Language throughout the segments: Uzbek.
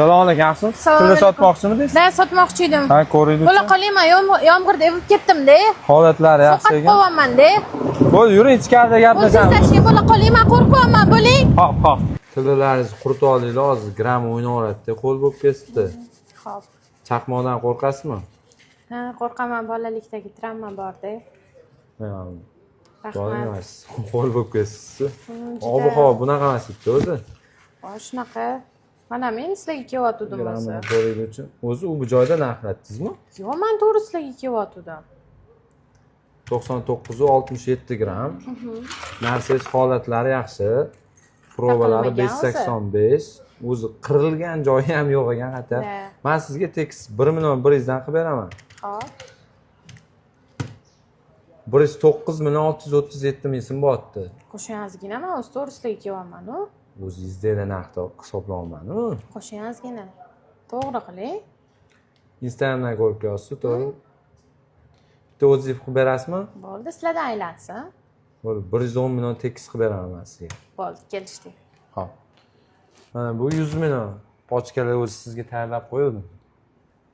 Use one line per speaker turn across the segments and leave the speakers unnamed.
Assalomu alaykum, yaxshimisiz?
Assalomu
Tilla
alaykum.
sotmoqchimidingiz?
Da, sotmoqchi edim.
Ha, ko'ringizchi.
Bo'la qolayman, yomg'irda ivib ketdim-da.
Holatlari yaxshi
Sovqatib
ekan.
qolyapman-da.
Bo'ldi, yuring, ichkarida
O'zingiz
gaplashamiz.
tashlang, bo'la qolayman, qo'rqyapman, bo'ling.
Hop, hop. Tillalaringizni quritib oldinglar, hozir gram o'ynayveradi, qo'l bo'lib ketibdi.
Xo'p.
Chaqmoqdan qo'rqasizmi?
Ha, qo'rqaman, bolalikdagi travma bor-da.
Jonim
Rahmat.
emas. Qo'l bo'lib ketibsiz.
Juda.
Ob havo bunaqa emas edi o'zi.
Voy, shunaqa. Mana men sizlarga kelyotgandim o'zi.
Grammini ko'ringlar. O'zi u bu joyda narxlatdingizmi?
Yo'q, men to'g'ri sizlarga kelyotgandim.
99,67 gramm. Narsangiz holatlari yaxshi. Probalari
Taqilmagan o'zi.
5,85. O'zi qirilgan joyi ham yo'q ekan hatto.
Da.
Men sizga tekis 1 million 100 dan qilib beraman.
Xo'p.
109 million 637 ming so'm bo'lyapti.
Qo'shing ozgina, men o'zi to'g'ri sizlarga kelyapman-u.
O'zingizdagi narxda hisoblayapman-u.
Qo'shing ozgina. To'g'ri qiling.
Instagramdan ko'rib kelyapsiz, to'g'ri? Bitta o'zingiz qilib berasizmi?
Bo'ldi, sizlardan aylansin.
Bo'ldi, 110 million tekis qilib beraman men sizga.
Bo'ldi, kelishdik.
Xo'p. Mana bu 100 million. Pochkalar o'zi sizga tayyorlab qo'yildi.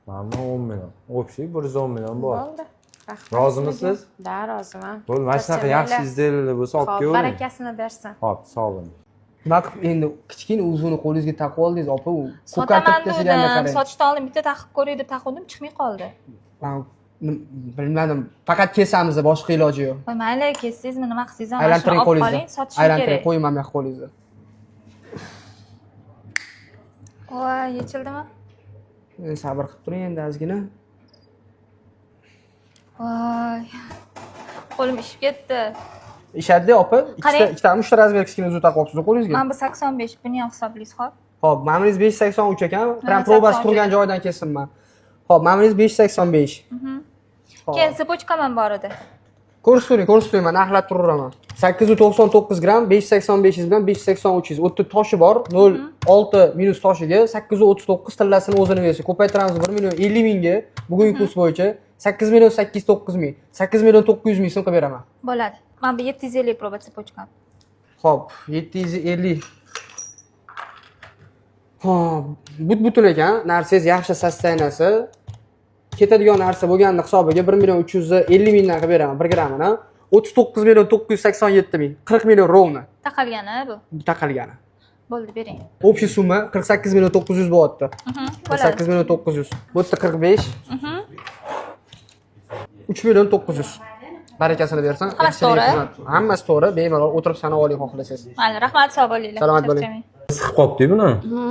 Mana bu 10 million. Общий 110 million bor.
Bo'ldi. Rahmat.
Rozimisiz?
Sizlarga. Da, roziman.
Bo'ldi, mana shunaqa yaxshi
Charchamanglar.
izdellar bo'lsa olib
Xo'p,
kelavering.
barakasini bersin.
Xo'p, sog' bo'ling.
Nima qilib endi kichkina uzvini qo'lingizga taqib oldingiz, opa, u
Sotaman
ko'kartirib tashlaganda
dedim.
qarang.
Sotishdan oldin bitta taqib ko'ray deb taquvdim, chiqmay qoldi.
Man bilmadim, faqat kesamiz, boshqa iloji yo'q.
Voy, mayli, kessangizmi, nima qilsangiz ham, mana shuni
Aylantiring
olib
qo'lingizni.
qoling, sotishim
Aylantiring,
kerak.
qo'ying mana bu yoqqa qo'lingizni.
Voy, yechildimi?
Sabr qilib turing endi ozgina.
Voy. Qo'lim ishib ketdi.
Ishaddi, opa. Ikkita,
Qarang.
ikkitami, uchta razmer kichkina uzuk taqib olibsiz qo'lingizga.
Mana bu 85, buni ham hisoblaysiz, xo'p?
Xo'p, mana buningiz 5.83 ekan. Prям
Ha,
probasi
83
turgan joyidan kesdim man. Xo'p, mana buningiz 5.85. Xo'p.
Keyin цепочкам ham bor edi.
Ko'rsaturing, ko'rsaturing, man narxlab turaveraman. 899 gramm, 5.85 bilan 5.83. U yerda toshi bor, 0.6 minus toshiga 839 tillasini o'zini bersa, ko'paytiramiz 1 million 50 mingga bugungi kurs bo'yicha 8 million 809 ming, 8 million 900 ming so'm qilib beraman.
Bo'ladi. Mana bu 750 proba цепочкам.
Xo'p, 750. Xo'p, but butun ekan, narsangiz yaxshi состояния si. Ketadigan narsa bo'lganini hisobiga 1 million 350 mingdan qilib beraman 1 grammini. 39 million 987 ming, 40 million ровно.
Taqalgani bu.
Taqalgani.
Bo'ldi, bering.
Общий summa 48 million 900 bo'lyapti.
Bo'ladi.
48 million 900. Bu yerda 45. 3 million 900. Barakasini bersin.
Hammasi
Yaxshilik
to'g'ri?
xizmat. Hammasi to'g'ri. Bemalol o'tirib sanab oling xohlasangiz.
Mayli, rahmat, sog' bo'linglar.
Salomat bo'ling.
Charchamang.
Siqib qolibdi buni.
Ha,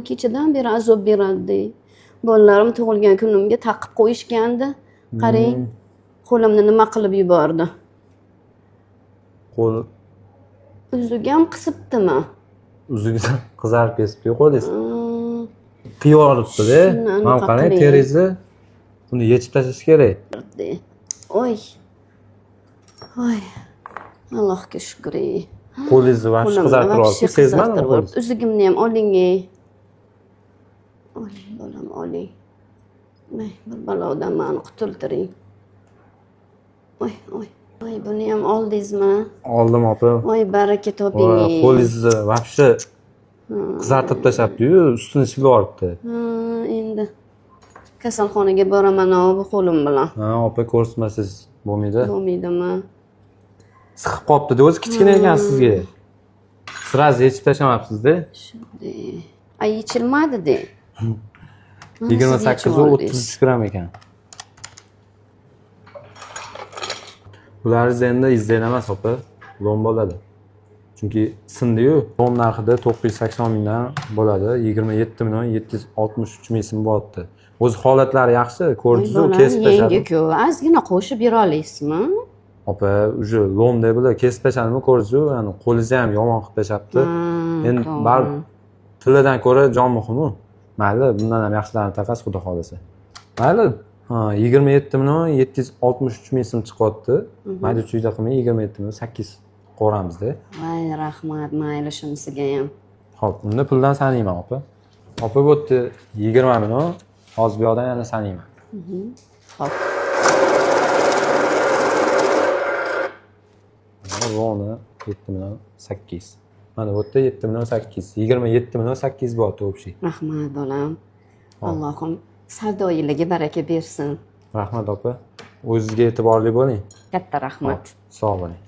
kechadan beri azob beradi. Bolalarim tug'ilgan kunimga taqib qo'yishgandi. Qarang, qo'limni nima qilib yubordi.
Qo'l
Uzugi ham qisibdimi?
uzugidan qizarib ketibdi qo'lingiz. Qiyib olibdi-da.
Shuni
Mana
anaqa
qarang,
qiling.
teringizni buni yechib tashlash kerak.
Oy. Oy. Allohga shukr. Ey.
Qo'lingizni вообще
Qo'limni
qizartirib
вообще
olibdi. Sezmadimi
qizartirib
qo'lingiz?
olibdi. Uzugimni ham oling. Ey. Oling, bolam, oling. Voy, bir balodan mani qutultiring. Oy, oy. Oy, buni ham oldingizmi?
Oldim, opa.
Voy, baraka toping.
Voy,
Ey.
qo'lingizni вообще qizartirib tashlabdi-yu, ustini shilib yuboribdi.
Ha, endi kasalxonaga boraman bu qo'lim bilan.
Ha, opa, ko'rsatmasangiz bo'lmaydi.
Bo'lmaydimi?
Siqib qolibdi-da, o'zi kichkina ekan sizga. Сразу yechib tashlamabsiz-da.
Shunday. Ay, yechilmadi-de. Mana
Yigirma
siz
sakkiz
yechib oldingiz.
33 gramm ekan. Bularingiz endi izdan emas, opa, lom bo'ladi. Chunki sindi-yu, lom narxida 980 mingdan bo'ladi, 27 million 763 ming so'm bo'lyapti. O'zi holatlari yaxshi,
Voy
ko'rdingiz-ku,
bolam,
kesib tashladim.
yangi-ku. Ozgina qo'shib bera olasizmi?
Opa, уже lom deb bular kesib tashladimi, ko'rdingiz-ku, ya'ni qo'lingizni ham yomon qilib tashlabdi.
Ha,
Endi
to'g'ri.
baribir tilladan ko'ra jon muhim-u. Mayli, bundan ham yaxshilarini taqasiz, xudo xohlasa. Mayli, ha, 27 million 763 ming so'm chiqyapti. Mayda chuyda qilmay 27 million 8 qo'ramizda.
Voy, rahmat, mayli shunisiga ham.
Xo'p, unda puldan sanayman, opa. Opa, bu yerda 20 million, hozir bu yoqdan yana sanayman.
Xo'p.
Mana ровно 7 million 8. Mana bu yerda 7 800 000, 27 800 000 bo'lyapti общий.
Rahmat, bolam. Allohim savdoyiligi baraka bersin.
Rahmat, opa, o'zizga e'tiborli bo'ling.
Katta rahmat.
Sog' bo'ling.